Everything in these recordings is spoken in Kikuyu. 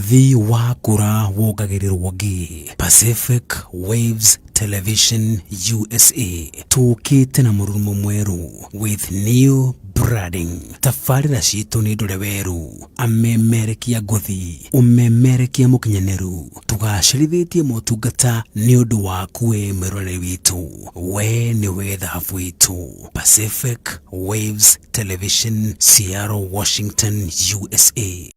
Mũrũthi wakũra wongagĩrĩrwo ngĩ. Pacific Waves Television USA tũkĩte na mũrurumo mwerũ with new branding. Tabarĩra citũ nĩ ndore werũ, amemerekia ngũthi, ũmemerekia mũkinyanĩru. Tũgacĩrithĩtie motungata nĩ ũndũ waku we mwĩroreri witũ. We nĩwe thahabu itũ. Pacific Waves Television, Seattle, Washington, USA.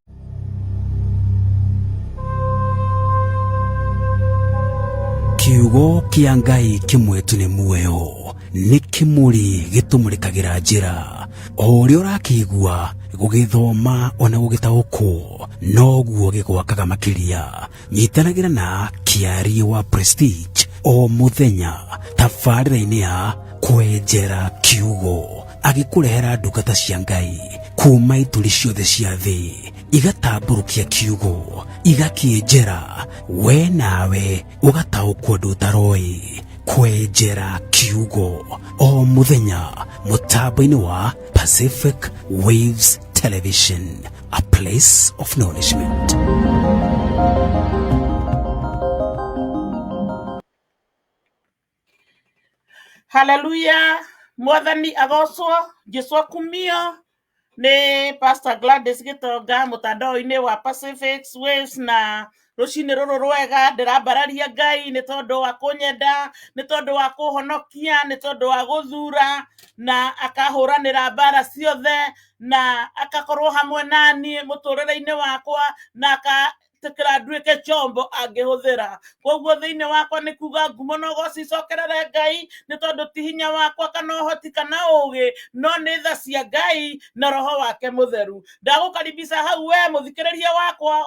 Kiugo kĩa Ngai kĩmwe tu nĩ muoyo, nĩ kĩmũrĩ gĩtũmũrĩkagĩra njĩra. O ũrĩa ũrakĩigua, gũgĩthoma ona gũgĩtaũkwo, noguo gĩgwakaga makĩria. Nyitanagĩra na Kĩarie wa Prestige o mũthenya tabarĩra-inĩ ya Kwenjera Kiugo, agĩkũrehera ndungata cia Ngai kuma ituri ciothe cia thĩ, igatambũrũkia kiugo, igakĩenjera, we nawe ũgataũkwo ũndũ ũtaroĩ. Kwenjera Kiugo o mũthenya mũtambo-inĩ wa Pacific Waves Television, a place of nourishment. Haleluya, mwathani agocwo, Jesu akumio. Nĩ Pastor Gladys Gĩtonga mũtandao-inĩ wa Pacific Waves, na rũcinĩ rũrũ rwega ndĩrambararia Ngai nĩ tondũ wa kũnyenda, nĩ tondũ wa kũhonokia, nĩ tondũ wa gũthura na akahũranĩra mbara ciothe na akakorwo hamwe naniĩ mũtũrĩre-inĩ wakwa na aka tĩkĩra nduĩke chombo angĩhũthĩra. Koguo thĩinĩ wakwa nĩ kuga ngumo na ũgoci icokerere Ngai, nĩ tondũ ti hinya wakwa kana ũhoti kana ũgĩ, no nĩ tha cia Ngai na roho wake mũtheru. Ndagũkaribisha hau we mũthikĩrĩria wakwa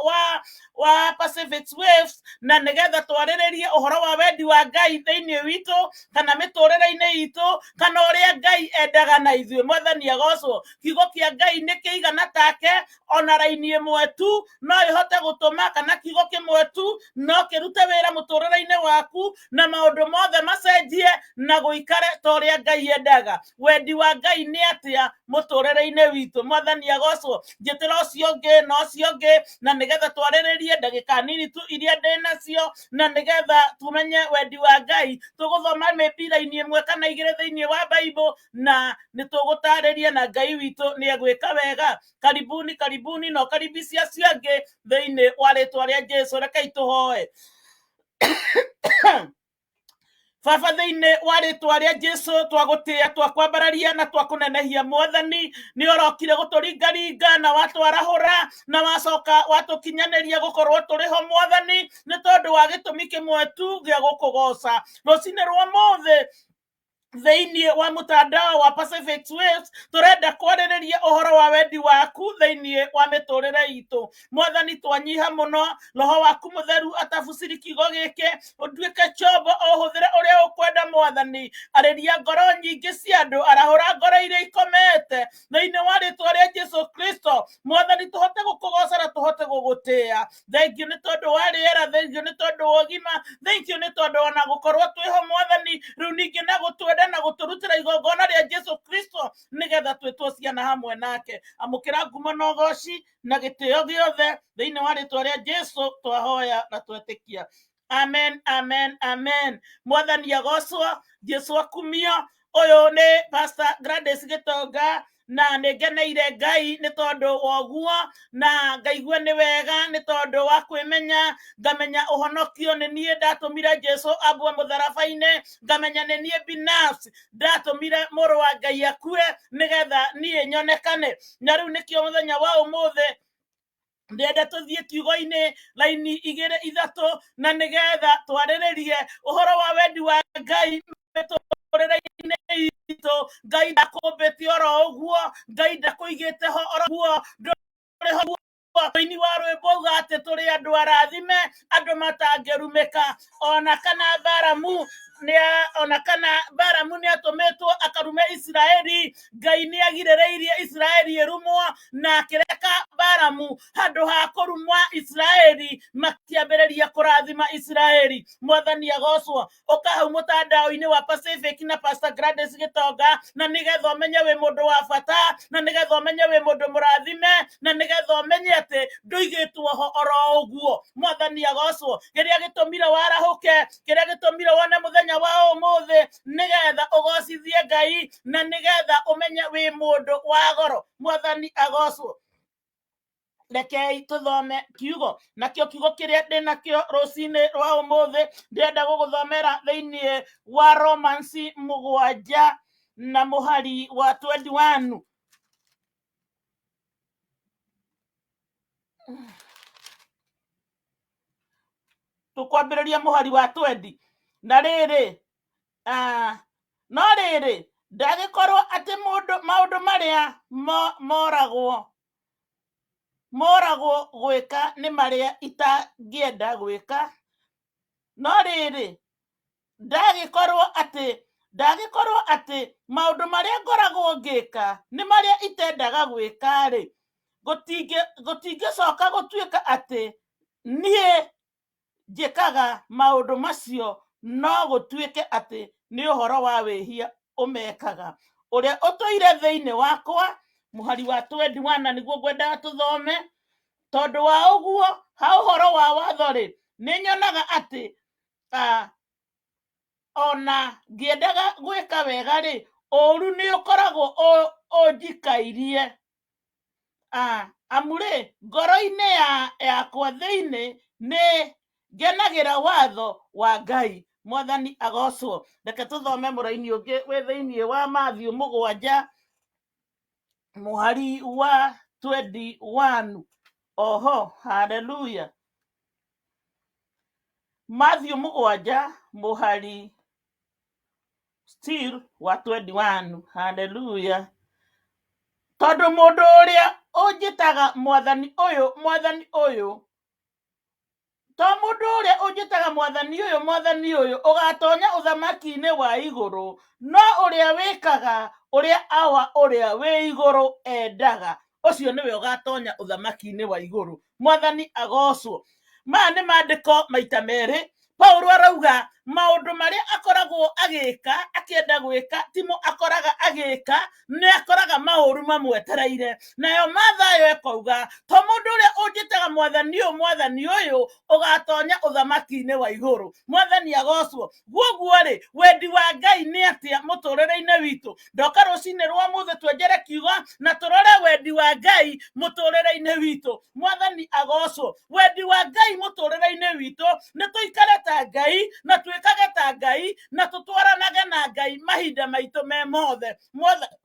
wa Pacific Waves, na nĩgetha twarĩrĩrie ũhoro wa wendi wa Ngai thĩinĩ witũ kana mĩtũrĩre-inĩ itũ, kana ũrĩa Ngai endaga na ithuĩ. Mwathani agocwo. Kiugo kĩa Ngai nĩ kĩigana take, ona raini ĩmwe tu no ĩhote gũtũma, kana kiugo kĩmwe tu no kĩrute wĩra mũtũrĩre-inĩ waku na maũndũ mothe macenjie na gũikare ta ũrĩa Ngai endaga. Wendi wa Ngai nĩ atĩa mũtũrĩre-inĩ witũ? Mwathani agocwo. Njĩtĩra ũcio ũngĩ na ũcio ũngĩ, na nĩgetha twarĩrĩrie ndagĩka nini tu iria ndĩ nacio, na nĩgetha tũmenye wendi wa Ngai. Tũgũthoma mĩbira-inĩ ĩmwe kana igĩrĩ thĩinĩ wa Bible, na nĩ tũgũtarĩria, na Ngai witũ nĩ egwĩka wega. Karibuni, karibuni, na ũkaribisi acio angĩ thĩinĩ wa rĩtwa rĩa Jesu. Rekei tũhoe. Baba, thĩinĩ wa rĩtwa rĩa Jesu, twagũtĩĩa, twakwambararia na twakũnenehia. Mwathani, nĩ ũrokire gũtũringaringa na watwarahũra na wacoka watũkinyanĩria gũkorwo tũrĩ ho, Mwathani, nĩ tondũ wa gĩtũmi kĩmwe tu gĩa gũkũgoca. Rũcinĩ rwa ũmũthĩ thĩinĩ wa mũtandao wa Pacific Waves tũrenda kwarĩrĩria ũhoro wa wendi waku thĩinĩ wa mĩtũrĩre itũ. Mwathani, twanyiha mũno, roho waku mũtheru atabuciri kiugo gĩkĩ, ũtuĩke chombo ũhũthĩre ũrĩa ũkwenda. Mwathani, arĩria ngoro nyingĩ cia andũ, arahũra ngoro iria ikomete thĩinĩ wa rĩtwa rĩa Jesu Kristo. Mwathani, tũhote gũkũgoca na tũhote gũgũtĩĩa. Thank you nĩ tondũ wa rĩera, thank you nĩ tondũ wa ũgima, thank you nĩ tondũ ona gũkorwo twĩho, Mwathani, rĩu ningĩ na gũtwenda na gũtũrutĩra igongona rĩa Jesu Kristo nĩgetha twĩtwo ciana hamwe nake. Amũkĩra ngumo na ũgoci na gĩtĩo gĩothe thĩinĩ wa rĩtwa rĩa Jesu twahoya na twetĩkia. Amen, amen, amen. Mwathani agocwo, Jesu akumio. Ũyũ nĩ Pastor Gladys Gĩtonga, na nĩ ngeneire Ngai nĩ tondũ wa ũguo, na ngaigua nĩ wega nĩ tondũ wa kwĩmenya, ngamenya ũhonokio nĩ niĩ ndatũmire Jesu ambwe mũtharaba-inĩ, ngamenya nĩ niĩ binafsi ndatũmire mũrũ wa Ngai akue nĩgetha niĩ nyonekane. Na rĩu nĩkĩo mũthenya wa ũmũthĩ ndĩrenda tũthiĩ kiugo-inĩ raini igĩrĩ ithatũ, na nĩgetha twarĩrĩrie ũhoro wa wendi wa Ngai mĩtũrĩre-inĩ itũ. Ngai ndakũmbĩte oro ũguo, Ngai ndakũigĩte ho oro ũguo, ndũrĩ ho ũguo. Mũini wa rwĩmbo auga atĩ tũrĩ andũ arathime, andũ matangĩrumĩka. Ona kana Baramu ona kana Baramu nĩ atũmĩtwo akarume Isiraeli, Ngai nĩ agirĩrĩirie Isiraeli ĩrumwo na akĩreka Baramu handũ ha kũrumwa Isiraeli makĩambĩrĩria kũrathima Isiraeli. Mwathani agocwo. Ũka hau mũtandao-inĩ wa Pacific na Pastor Gladys Gĩtonga, na nĩgetha ũmenye wĩ mũndũ wa bata, na nĩgetha ũmenye wĩ mũndũ mũrathime. Na nĩgetha ũmenye atĩ ndũigĩtwo ho oro ũguo. Mwathani agocwo. Kĩrĩa gĩtũmire warahũke, kĩrĩa gĩtũmire wone mũthenya wa ũmũthĩ, nĩgetha ũgocithie Ngai na nĩgetha ũmenye wĩ mũndũ wa goro. Mwathani agocwo. Rekei tũthome kiugo, nakĩo kiugo kĩrĩa ndĩ nakĩo rũcinĩ rwa ũmũthĩ ndĩrenda gũgũthomera thĩinĩ wa Romans 7 na mũhari wa 21. Tũkwambĩrĩria mũhari wa 20. Na rĩrĩ, no rĩrĩ, ndagĩkorwo atĩ mũndũ maũndũ marĩa moragwo gwĩka nĩ marĩa itangĩenda gwĩka, no rĩrĩ, ndagĩkorwo atĩ maũndũ marĩa ngoragwo ngĩka nĩ marĩa itendaga gwĩka-rĩ, gũtingĩcoka gũtuĩka atĩ niĩ njĩkaga maũndũ macio, no gũtuĩke atĩ nĩ ũhoro wa wĩhia ũmekaga ũrĩa ũtũire thĩinĩ wakwa. Mũhari wa 21 nĩguo ngwendaga tũthome. Tondũ wa ũguo, ha ũhoro wa watho-rĩ, nĩ nyonaga atĩ ona ngĩendaga gwĩka wega-rĩ, ũũru nĩ ũkoragwo ũnjikairie. Amu-rĩ, ngoro-inĩ yakwa thĩinĩ nĩ ngenagĩra watho wa Ngai. Mwathani agocwo. Reke tũthome mũraini ũngĩ wĩ thĩinĩ wa Matthew 7 mũhari wa 21. Oho, haleluya. Matthew 7 mũhari still wa 21. Haleluya. Tondũ mũndũ ũrĩa ũnjĩtaga mwathani ũyũ, mwathani ũyũ, to mũndũ ũrĩa ũnjĩtaga mwathani ũyũ, mwathani ũyũ, ũgatonya ũthamaki-inĩ wa igũrũ, no ũrĩa wĩkaga ũrĩa Awa ũrĩa wĩ igũrũ endaga, ũcio nĩwe ũgatonya ũthamaki-inĩ wa igũrũ. Mwathani agocwo. Maya nĩ maandĩko maita merĩ. Paulo arauga maũndũ marĩa akoragwo agĩka, akĩenda gwĩka, timo akoraga agĩka, nĩ akoraga maũru mamwetereire. Nayo Mathayo ĩkauga to mũndũ ũrĩa ũnjĩtaga mwathani ũyũ, mwathani ũyũ, ũgatonya ũthamaki-inĩ wa igũrũ. Mwathani agocwo. Guoguo rĩ, wendi wa Ngai nĩ atĩa mũtũrĩre-inĩ witũ? Ndoka rũcinĩ rwa mũthĩ twenjere kiugo na tũrore wendi wa Ngai mũtũrĩre-inĩ witũ. Mwathani agocwo. Wendi wa Ngai mũtũrĩre-inĩ witũ nĩ tũikare ta Ngai na twĩkage ta Ngai na tũtwaranage na Ngai mahinda maitũ me mothe.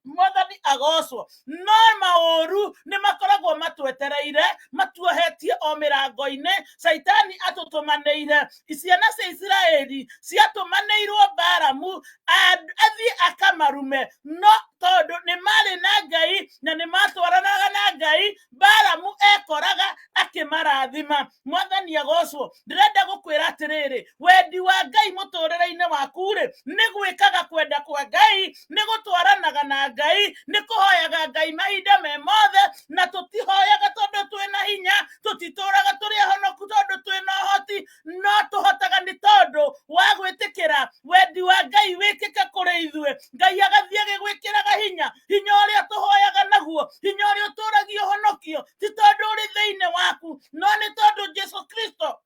Mwathani agocwo. No maũru nĩ makoragwo matwetereire, matuohetie o mĩrango-inĩ. Caitani atũtũmanĩire. Ciana cia Isiraeli ciatũmanĩirwo Balamu athiĩ akamarume, no tondũ nĩ marĩ na Ngai na nĩ matwaranaga na Ngai, Balamu ekoraga akĩmarathima. Mwathani agocwo. Ndĩrenda gũkwĩra atĩrĩrĩ, wendi wa Ngai mũtũrĩre-inĩ waku rĩ, nĩ gwĩkaga kwenda kwa Ngai, nĩ gũtwaranaga na Ngai, nĩ kũhoyaga Ngai mahinda me mothe, na tũtihoyaga tondũ twĩna hinya, tũtitũraga tũrĩ ahonoku tondũ twĩna ũhoti, no tũhotaga nĩ tondũ wa gwĩtĩkĩra wendi wa Ngai wĩkĩke kũrĩ ithuĩ. Ngai agathiĩ agĩgwĩkĩraga hinya, hinya ũrĩa tũhoyaga naguo, hinya ũrĩa ũtũragia ũhonokio, ti tondũ ũrĩ thĩinĩ waku, no nĩ tondũ Jesu Kristo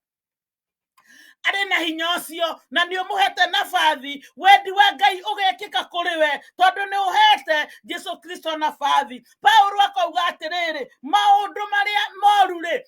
arĩ na hinya ũcio na nĩ ũmũhete nabathi. Wendi wa Ngai ũgekĩka kũrĩ we tondũ nĩ ũhete Jesu Kristo nabathi. Paulo akauga atĩrĩrĩ, maũndũ marĩa moru rĩ,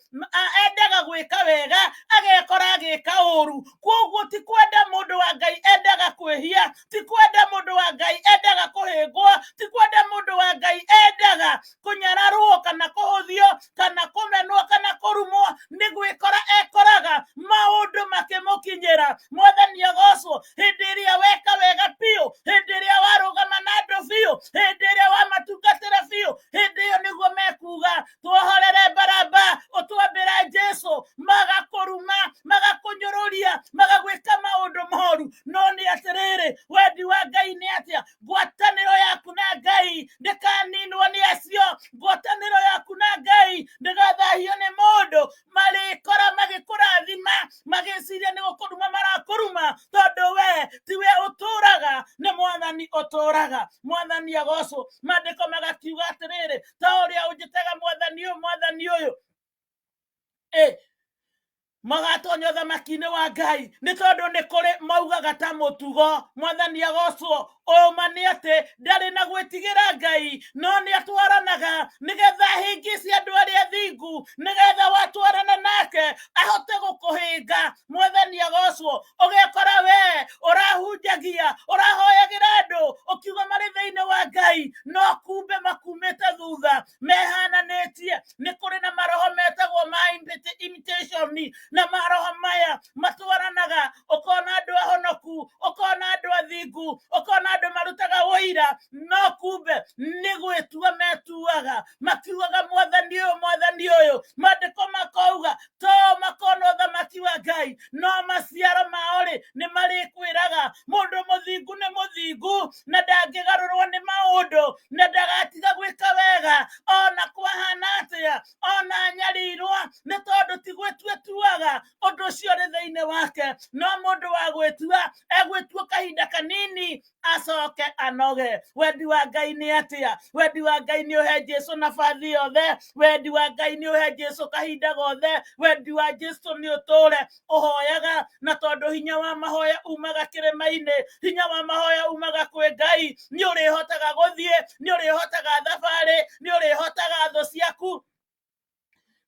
endaga gwĩka wega, agekora agĩka ũru. Koguo ti kwenda mũndũ wa Ngai endaga kwĩhia, ti kwenda mũndũ wa Ngai endaga kũhĩngwo, ti kwenda mũndũ wa Ngai endaga kũnyararwo kana kũhũthio kana kũmenwo kana kũrumwo, nĩ gwĩkora ekoraga maũndũ makĩmũkinyĩra. Mwathani agocwo. Hĩndĩ ĩrĩa weka wega biũ, hĩndĩ ĩrĩa warũgama na andũ biũ, hĩndĩ ĩrĩa wamatungatĩra biũ, hĩndĩ ĩyo nĩguo mekuga tuohorere Baraba, ũtwambĩre Jesu. Magakũruma, magakũnyũrũria, magagwĩka maũndũ moru. No nĩ atĩrĩrĩ, wendi wa Ngai nĩ atĩa? Ngwatanĩro yaku na Ngai ndĩkaninwo nĩ acio, ngwatanĩro yaku na Ngai ndĩgathahio nĩ mũndũ. Marĩkora magĩkũrathima, magĩciria nĩ gũkũruma marakũruma, tondũ we tiwe ũtũraga, nĩ Mwathani ũtũraga. Mwathani agocwo. Maandĩko magakiuga atĩrĩrĩ, ta ũrĩa ũnjĩtaga mwathani ũyũ, Mwathani ũyũ ĩ magatonya ũthamaki-inĩ wa Ngai, nĩ tondũ nĩ kũrĩ maugaga ta mũtugo. Mwathani agocwo. Ũma nĩ atĩ ndarĩ na gwĩtigĩra Ngai, no nĩ atwaranaga nĩgetha ahĩngĩce andũ arĩa athingu, nĩgetha watwarana nake ahote gũkũhĩnga. Mwathani agocwo. Ũgekora we ũrahunjagia, ũrahoyagĩra andũ ũkiuga marĩ thĩinĩ wa Ngai, no kumbe makumĩte thutha mehananĩtie. Nĩ kũrĩ na maroho metagwo ma imitation, na maroho maya matwaranaga, ũkona andũ ahonoku, ũkona andũ athingu, ũkona andũ marutaga ũira, no kumbe nĩ gwĩtua metuaga, makiugaga Mwathani ũyũ, Mwathani ũyũ. Maandĩko makauga to makona ũthamaki wa Ngai, no maciaro mao rĩ nĩ marĩkwĩraga. Mũndũ mũthingu nĩ mũthingu na ndangĩgarũrwo nĩ maũndũ, na ndagatiga gwĩka wega ona kwahana atĩa, ona anyarirwo, nĩ tondũ ti gwĩtua tuaga ũndũ ũcio ũrĩ thĩinĩ wake. No mũndũ wa gwĩtua egwĩtua kahinda kanini acoke anoge. Wendi wa Ngai nĩ atĩa? Wendi wa Ngai nĩ ũhe Jesu nabathi yothe. Wendi wa Ngai nĩ ũhe Jesu kahinda gothe. Wendi wa Jesu nĩ ũtũre ũhoyaga, na tondũ hinya wa mahoya umaga kĩrĩma-inĩ, hinya wa mahoya umaga kwĩ Ngai, nĩ ũrĩhotaga gũthiĩ, nĩ ũrĩhotaga thabarĩ, nĩ ũrĩhotaga thũ ciaku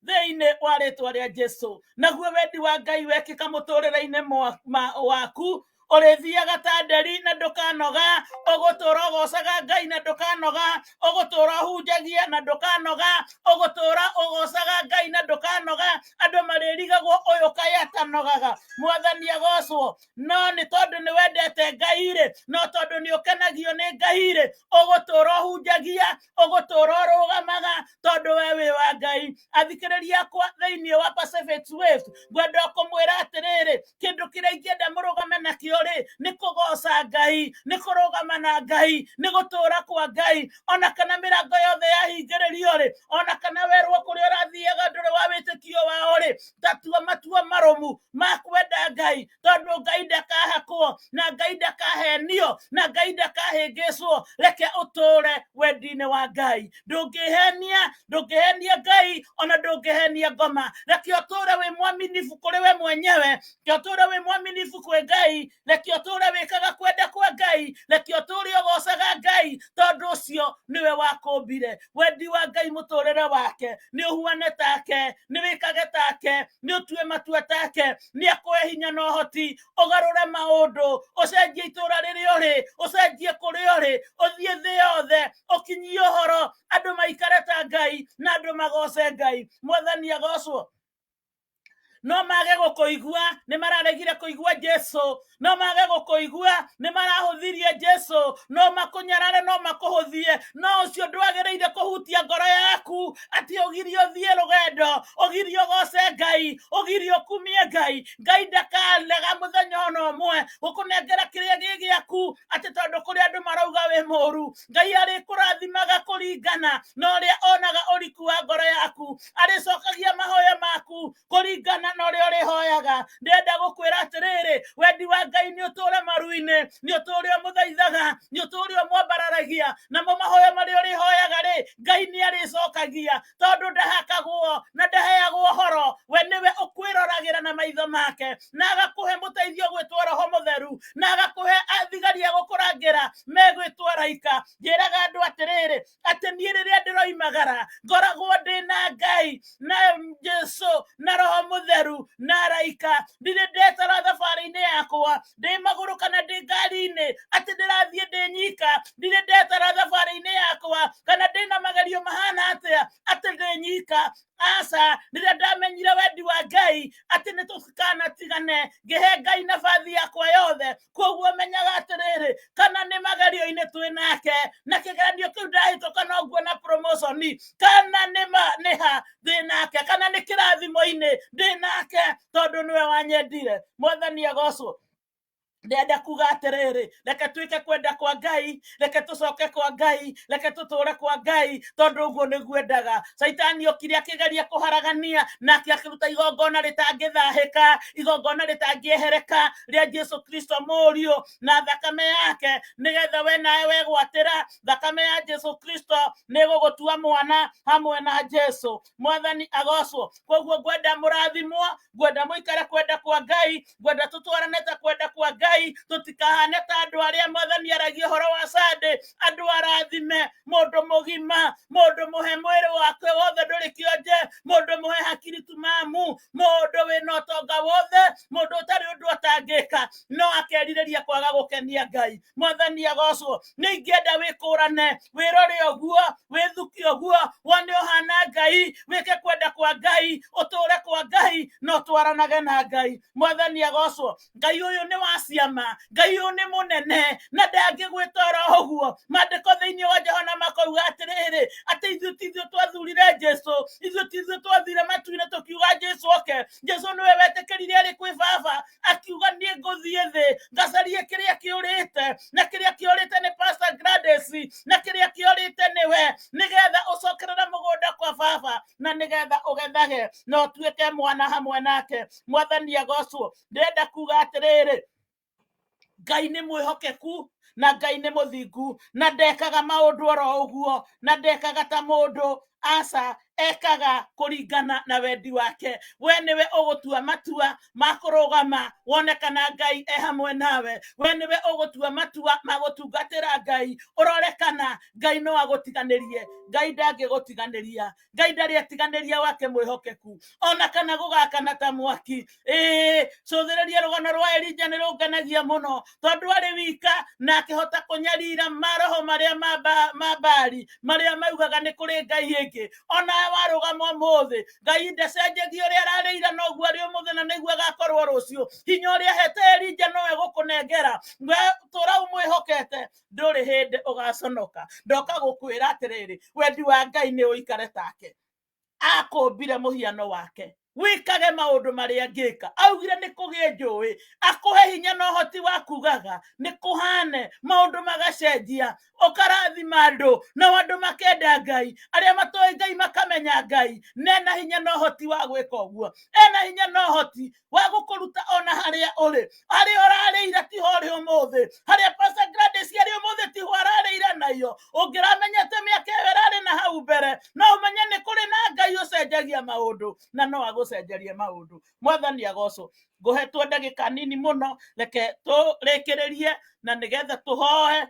thĩinĩ wa rĩtwa rĩa Jesu. Naguo wendi wa Ngai wekĩka mũtũrĩre-inĩ waku, ũrĩthiaga ta nderi na ndũkanoga, ũgũtũra ũgocaga Ngai na ndũkanoga, ũgũtũra ũhunjagia na ndũkanoga, ũgũtũra ũgocaga Ngai na ndũkanoga. Andũ marĩrigagwo ũyũ kaĩ atanogaga. Mwathani agocwo. No nĩ tondũ nĩ wendete Ngai rĩ, no tondũ nĩ ũkenagio nĩ Ngai rĩ, ũgũtũra ũhunjagia, ũgũtũra ũrũgamaga, tondũ we wĩ wa Ngai. Athikĩrĩria akwa thĩinĩ wa Pacific Waves, ngwenda kũmwĩra atĩrĩrĩ, kĩndũ kĩrĩa ingĩenda mũrũgame nakĩo rĩ, nĩ kũgoca Ngai, nĩ kũrũgama na Ngai, nĩ gũtũra kwa Ngai. Ona kana mĩrango yothe yahingĩrĩrio rĩ, ona kana werwo kũrĩa ũrathiaga ndũrĩ wa wĩtĩkio wao rĩ, tatua matua marũmu ma kwenda Ngai, tondũ Ngai ndakahakwo, na Ngai ndakahenio, na Ngai ndakahĩngĩcwo. Reke ũtũre wendi-inĩ wa Ngai. Ndũngĩhenia, ndũngĩhenia Ngai, ona ndũngĩhenia ngoma. Reke ũtũre wĩ mwaminifu kũrĩ we mwenyewe, reke ũtũre wĩ mwaminifu kwĩ Ngai, reke ũtũre wĩkaga kwenda kwa Ngai, reke ũtũre ũgocaga Ngai, tondũ ũcio nĩwe wakũmbire. Wendi wa Ngai mũtũrĩre wake nĩ ũhuane take, nĩ wĩkage take, nĩ ũtue matua take, nĩ akũhe hinya na ũhoti ũgarũre maũndũ, ũcenjie itũra rĩrĩa ũrĩ, ũcenjie kũrĩa ũrĩ, ũthiĩ thĩ yothe ũkinyie ũhoro, andũ maikare ta Ngai na andũ magoce Ngai. Mwathani agocwo. No mage gũkũigua, nĩ mararegire kũigua Jesu. No mage gũkũigua, nĩ marahũthirie Jesu. No makũnyarare, no makũhũthie, no ũcio ndwagĩrĩire kũhutia ngoro yaku atĩ ũgirie ũthiĩ rũgendo, ũgirie ũgoce Ngai, ũgirie ũkumie Ngai. Ngai ndakarega mũthenya ona ũmwe gũkũnengera kĩrĩa gĩ gĩaku atĩ tondũ kũrĩ andũ marauga wĩ mũru. Ngai arĩkũrathimaga kũringana na ũrĩa onaga ũriku wa ngoro yaku, arĩcokagia mahoya maku kũringana na ũrĩa ũrĩhoyaga. Ndĩrenda gũkwĩra atĩrĩrĩ, wendi wa Ngai nĩ ũtũre maru-inĩ, nĩ ũtũre ũmũthaithaga, nĩ ũtũre ũmwambararagia, namo mahoya marĩa ũrĩhoyaga rĩ, Ngai nĩ arĩcokagia, tondũ ndahakagwo na ndaheagwo ũhoro. We nĩwe ũkwĩroragĩra na maitho make, na agakũhe mũteithio gwĩtwo Roho Mũtheru, na agakũhe thigari a gũkũrangĩra megwĩtwo araika. Njĩraga andũ atĩrĩrĩ, atĩ niĩ rĩrĩa ndĩroimagara ngoragwo ndĩ na Ngai na Jesu na Roho Mũtheru na araika. Ndirĩ ndetara thabarĩ-inĩ yakwa ndĩ magũrũ kana ndĩ ngari-inĩ atĩ ndĩrathiĩ ndĩ nyika. Ndirĩ ndetara thabarĩ-inĩ yakwa kana ndĩ na magerio mahana atĩa atĩ ndĩ nyika. Aca, rĩrĩa ndamenyire wendi wa Ngai atĩ nĩ tũtikanatigane, ngĩhe Ngai nabathi yakwa yothe. Koguo menyaga atĩrĩrĩ, kana nĩ magerio-inĩ twĩ nake, na kĩgeranio kĩu ndahĩtũka no nguona promotion, kana nĩ nĩ ha ndĩ nake, kana nĩ kĩrathimo-inĩ ndĩ nake, tondũ nĩwe wanyendire. Mwathani agocwo. Ndĩrenda kuga atĩrĩrĩ, reke twĩke kwenda kwa Ngai, reke tũcoke kwa Ngai, reke tũtũre kwa Ngai, tondũ ũguo nĩguo endaga. Caitani okire akĩgeria kũharagania, nake akĩruta igongona rĩtangĩthahĩka, igongona rĩtangĩehereka rĩa Jesu Kristo mũriũ na thakame yake, nĩgetha we nawe wegwatĩra thakame ya Jesu Kristo nĩgũgũtua mwana hamwe na Jesu. Mwathani agocwo. Koguo ngwenda mũrathimwo, ngwenda mũikare kwenda kwa Ngai, ngwenda tũtwarane ta kwenda kwa Ngai, tũtikahane ta andũ arĩa Mwathani aragia ũhoro wa Sunday, andũ arathime, mũndũ mũgima, mũndũ mũhe mwĩrĩ wake wothe ndũrĩ kĩonje, mũndũ mũhe hakiri tumamu, mũndũ wĩna ũtonga wothe, mũndũ ũtarĩ ũndũ atangĩka, no akerirĩria kwaga gũkenia Ngai. Mwathani agocwo. Nĩ ingĩenda wĩkũrane, wĩrore ũguo, wĩthuke ũguo, wone ũhana Ngai, wĩke kwenda kwa Ngai, ũtũre kwa Ngai, na ũtwaranage na Ngai. Mwathani agocwo. Ngai ũyũ nĩ wa ciama, Ngai ũyũ nĩ mũnene na ndangĩgwĩta oro ũguo. Maandĩko thĩinĩ wa Johana makauga atĩrĩrĩ, atĩ ithuĩ ti ithuĩ twathurire Jesu, ithuĩ ti ithuĩ twathire matu-inĩ tũkiuga Jesu oke. Jesu nĩwe wetĩkĩrire arĩ kwĩ Baba, akiuga niĩ ngũthiĩ thĩ ngacarie kĩrĩa kĩũrĩte, na kĩrĩa kĩũrĩte nĩ Pastor Gladys, na kĩrĩa kĩũrĩte nĩwe, nĩgetha ũcokerere mũgũnda kwa Baba, na nĩgetha ũgethage na ũtuĩke mwana hamwe nake. Mwathani agocwo. Ndĩrenda kuga atĩrĩrĩ, Ngai nĩ mwĩhokeku na Ngai nĩ mũthingu, na ndekaga maũndũ oro ũguo, na ndekaga ta mũndũ, aca, ekaga kũringana na wendi wake. We nĩwe ũgũtua matua ma kũrũgama wone kana Ngai e hamwe nawe. We nĩwe ũgũtua matua ma gũtungatĩra Ngai, ũrore kana Ngai no agũtiganĩrie. Ngai ndangĩgũtiganĩria. Ngai ndarĩ atiganĩria wake mwĩhokeku, ona kana gũgakana ta mwaki. Ĩĩ, cũthĩrĩria rũgano rwa Elija nĩ rũngenagia mũno, tondũ arĩ wika na akĩhota kũnyarira maroho marĩa ma Baali marĩa maugaga nĩ kũrĩ ngai ĩngĩ. Onawe warũgama ũmũthĩ, Ngai ndacenjagia, ũrĩa ararĩ ira noguo arĩ ũmũthĩ na nĩguo agakorwo rũciũ. Hinya ũrĩa ahete Elija nowe gũkũnengera. We tũra ũmwĩhokete, ndũrĩ hĩndĩ ũgaconoka. Ndoka gũkwĩra atĩrĩrĩ, wendi wa Ngai nĩ ũikare take. Akũmbire mũhiano wake, wĩkage maũndũ marĩa angĩka. Augire nĩ kũgĩe njũĩ, akũhe hinya na ũhoti wa kugaga nĩ kũhane, maũndũ magacenjia, ũkarathima andũ nao andũ makenda Ngai, arĩa matoĩ Ngai makamenya Ngai. Na ena hinya na ũhoti wa gwĩka ũguo, ena hinya na ũhoti wa gũkũruta ona harĩa ũrĩ. Harĩa ũrarĩire tiho ũrĩ ũmũthĩ, harĩa Pastor Gladys arĩ ũmũthĩ tiho ararĩire naiyo. Ũngĩramenyete mĩaka ĩyo ĩrarĩ na hau mbere, no ũmenye nĩ kũrĩ na Ngai ũcenjagia maũndũ, na no agũcenjerie maũndũ. Mwathani agocwo. Ngũhetwo ndagĩka nini mũno, reke tũrĩkĩrĩrie na nĩgetha tũhoe.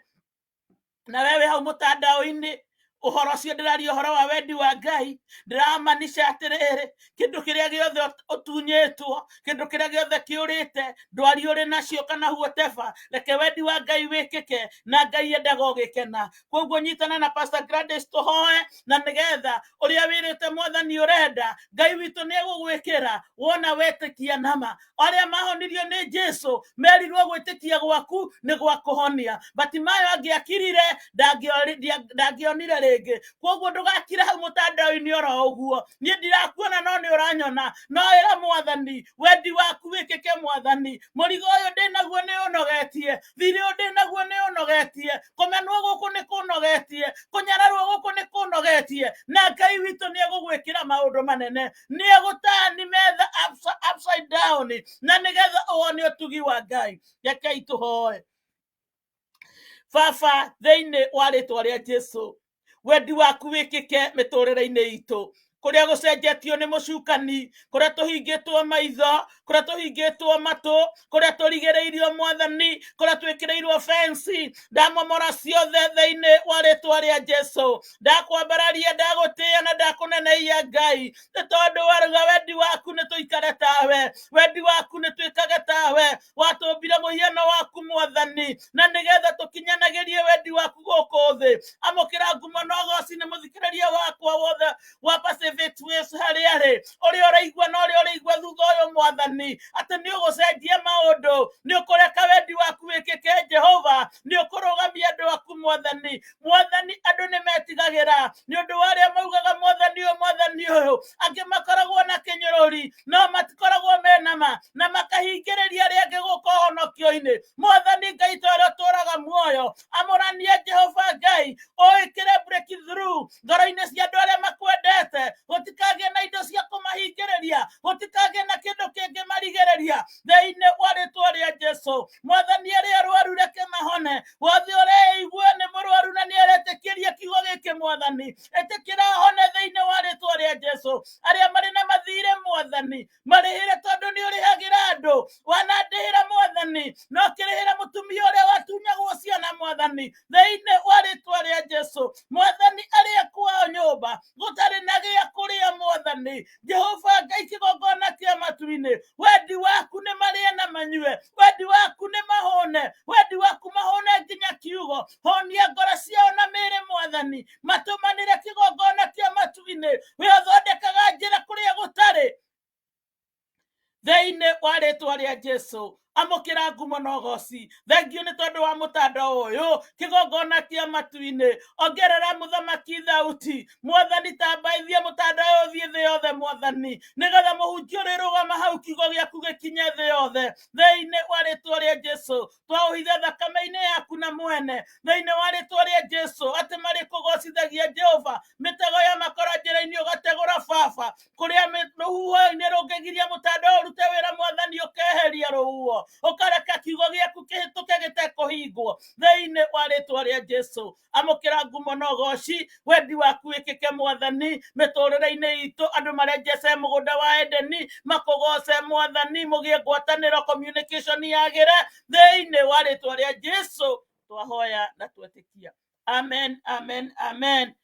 Na wewe hau mũtandao-inĩ, ũhoro ũcio ndĩraria ũhoro wa wendi wa Ngai, ndĩramanisha atĩrĩrĩ, kĩndũ kĩrĩa gĩothe ũtunyĩtwo, kĩndũ kĩrĩa gĩothe kĩũrĩte, ndwari ũrĩ nacio kana whatever, reke wendi wa Ngai wĩkĩke, na Ngai endaga ũgĩkena. Koguo nyitana na Pastor Gladys tũhoe, na nĩgetha ũrĩa wĩrĩte Mwathani ũrenda, Ngai witũ nĩ egũgwĩkĩra wona wetĩkia nama. Arĩa mahonirio nĩ Jesu merirwo gwĩtĩkia gwaku nĩ gwa kũhonia. Batimayo angĩakirire ndangĩonire rĩngĩ. Koguo ndũgakire hau mũtandao-inĩ oro ũguo, niĩ ndirakuona no nĩ ũranyona. No ĩra Mwathani wendi waku wĩkĩke. Mwathani, mũrigo ũyũ ndĩnaguo nĩ ũnogetie, thirĩ ũyũ ndĩnaguo nĩ ũnogetie, kũmenwo gũkũ nĩ kũnogetie, kũnyararwo gũkũ nĩ kũnogetie. Na Ngai witũ nĩ egũgwĩkĩra maũndũ manene, nĩ egũtani metha upside down, na nĩgetha ũwone ũtugi wa Ngai. Rekei tũhoe. Baba, thĩinĩ wa rĩtwa rĩa Jesu, wendi waku wĩkĩke mĩtũrĩre-inĩ itũ, kũrĩa gũcenjetio nĩ mũcukani, kũrĩa tũhingĩtwo maitho, kũrĩa tũhingĩtwo matũ, kũrĩa tũrigĩrĩirio Mwathani, kũrĩa twĩkĩrĩirwo fensi, ndamomora ciothe thĩinĩ wa rĩtwa rĩa Jesu. Ndakwambararia, ndagũtĩĩa na ndakũnenehia Ngai, nĩ tondũ waruga wendi waku nĩ tũikare tawe, wendi waku nĩ twĩkage tawe. Watũmbire mũhiano waku Mwathani, na nĩgetha tũkinyanagĩrie wendi waku gũkũ thĩ. Amũkĩra ngumo na ũgoci nĩ mũthikĩrĩria wakwa wothe wa Pacific Waves harĩa arĩ, ũrĩa ũraigua na ũrĩa Twarĩigua thutha ũyũ, Mwathani, atĩ nĩ ũgũcenjia maũndũ, nĩ ũkũreka wendi waku wĩkĩke. Jehova, nĩ ũkũrũgamia andũ aku, Mwathani. Mwathani, andũ nĩ metigagĩra nĩ ũndũ wa arĩa maugaga Mwathani ũyũ, Mwathani ũyũ. Angĩ makoragwo na kĩnyũrũri no matikoragwo mena ma, na makahingĩrĩria arĩa angĩ gũka ũhonokio-inĩ. Mwathani Ngai, ta ũrĩa ũtũũraga muoyo, amũranie. Jehova Ngai, ũĩkĩre breakthrough ngoro-inĩ cia andũ arĩa makwendete. Gũtikagĩe na indo cia kũmahingĩrĩria, gũtikagĩe na kĩndũ kĩngĩmarigĩrĩria, thĩinĩ wa rĩtwa rĩa Jesu. Mwathani, arĩa arwaru reke mahone. Wothe ũreigua nĩ mũrwaru na nĩ aretĩkĩria kiugo gĩkĩ, Mwathani, ĩtĩkĩra hone thĩinĩ wa rĩtwa rĩa Jesu. Arĩa marĩ na mathirĩ, Mwathani, marĩhĩre, tondũ nĩ ũrĩhagĩra andũ. Wanandĩhĩra, Mwathani, no kĩrĩhĩra mũtumia ũrĩa watunyagwo ciana, Mwathani, thĩinĩ wa rĩtwa rĩa Jesu. Mwathani, arĩa kwao nyũmba gũtarĩ na gĩa kũrĩa, Mwathani Jehova Ngai, kĩgongona kĩa matu-inĩ, wendi waku nĩ marĩe na manyue, wendi waku nĩ mahũne, wendi waku mahũne nginya kiugo. Honia ngoro ciao na mĩĩrĩ, Mwathani. Matũmanĩre kĩgongona kĩa matu-inĩ, we ũthondekaga njĩra kũrĩa gũtarĩ, thĩinĩ wa rĩtwa rĩa Jesu. Amũkĩra ngumo na ũgoci. Thengiũ nĩ tondũ wa mũtandao ũyũ, kĩgongona kĩa matu-inĩ. Ongerera mũthamaki thauti. Mwathani, tambaithia mũtandao ũyũ ũthiĩ thĩ yothe, Mwathani, nĩgetha mũhunjia ũrĩrũgama hau, kiugo gĩaku gĩkinye thĩ yothe, thĩinĩ wa rĩtwa rĩa Jesu. Twaũhitha thakame-inĩ yaku na mwene, thĩinĩ wa rĩtwa rĩa Jesu, atĩ marĩ kũgocithagia Jehova. Mĩtego ya makora njĩra-inĩ ũgategũra, Baba. Kũrĩa rũhuho-inĩ rũngĩgiria mũtandao ũrute wĩra, Mwathani, ũkeheria rũhuho, ũkareka kiugo gĩaku kĩhĩtũke gĩtekũhingwo, thĩinĩ wa rĩtwa rĩa Jesu. Amũkĩra ngumo na ũgoci. Wendi waku wĩkĩke, Mwathani, mĩtũrĩre-inĩ itũ. Andũ marejece mũgũnda wa Edeni, makũgoce, Mwathani, mũgĩe ngwatanĩro, communication yagĩre, thĩinĩ wa rĩtwa rĩa Jesu twahoya na twetĩkia. Amen, amen, amen.